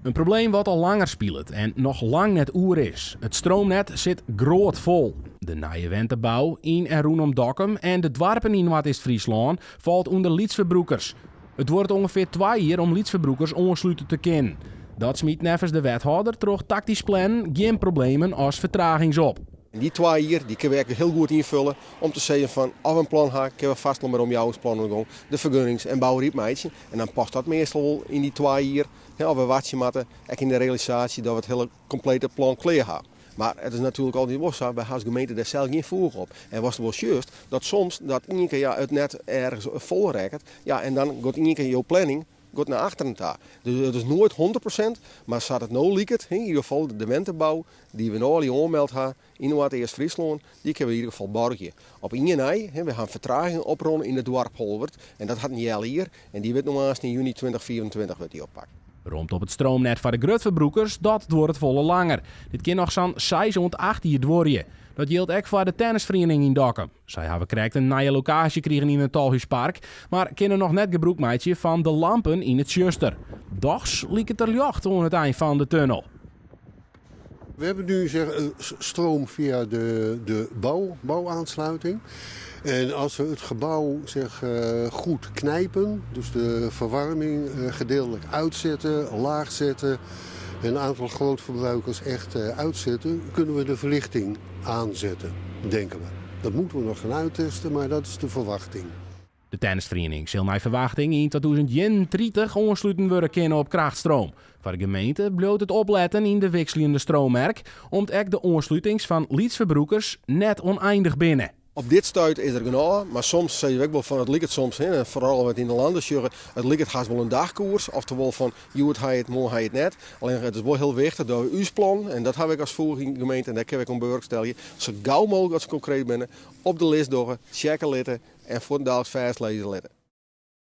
In probleem wat al langer spilet en noch lang net oer is. It stroomnet sit grôtfol. De nije wentebou yn en rûnom Dokkum en de doarpen yn Noardeast-Fryslân falt ûnder lytsferbrûkers. It duorret ûngefear twa jier om lytsferbrûkers oanslute te kinnen. Dat smyt neffens de wethâlder troch taktysk plannen gjin problemen as fertragings op. En dy twa jier dy kinne we ek hiel goed ynfulle om te sizzen fan as we in plan ha, kinne we fêst wol mei de omjouwingsplan oan de gong, de fergunnings en bouryp meitsje. En dan past dat meastal wol yn dy twa jier, hè, of we wachtsje moatte ek yn de realisaasje dat we it hiele komplete plan klear ha. Mar it is natuerlik altyd wol sa, wy ha as gemeente dêr sels gjin foech op. En watst wol sjochst, dat soms dat ien kear ja, it net ergens fol rekket, ja, en dan giet ien kear jo planning giet nei achteren ta. Dus it is noait 100%, mar sa't it no liket, yn ieder gefal de wentebou dy't we no al oanmeld ha yn Noardeast-Fryslân, dy kinne we yn ieder gefal borgje. Op ien nei, we ha in fertraging oprûn yn it doarp Holwert en dat hat in healjier en dy wurdt no aanst yn juny 2025 wurdt dy oppakt. Romte op it stroomnet foar de grutferbrûkers, dat duorret folle langer. Dit kin noch sa'n seis oant acht jier duorje. Dat jildt ek foar de tennisferiening yn Dokkum. Sy hawwe krekt in nije lokaasje krigen yn it Tolhúspark, mar kinne noch net gebrûk meitsje fan de lampen yn it tsjuster. Dochs liket der ljocht oan it ein fan de tunnel. We hebben nu zeg, stroom via de bouwaansluiting. En als we het gebouw zeg, goed knijpen, dus de verwarming gedeeltelijk uitzetten, laag zetten, een aantal grootverbruikers echt uitzetten, kunnen we de verlichting aanzetten, denken we. Dat moeten we nog gaan uittesten, maar dat is de verwachting. De tennisferiening sil nei ferwachting yn 2031 oansluten wurde kinne op krachtstroom. Foar de gemeente bliuwt it opletten yn de wikseljende stroommerk, om't ek de oanslutings fan lytsferbrûkers net ûneinich binne. Op dit stuit is der genôch, mar soms sizze we ek wol fan it liket soms, hè, foaral as we it yn de landen sjogge, it liket hast wol in dagkoers, oftewol fan hjoed ha je it, moarn ha je it net. Allinnich it is wol hiel wichtich dat we ús plan, en dat ha ik as foech yn de gemeente en dêr kinne we ek oan bewurkstelligje, sa gau mooglik as se konkreet binne, op de list dogge, tsjekke litte en fuortendaliks fêstlizze litte.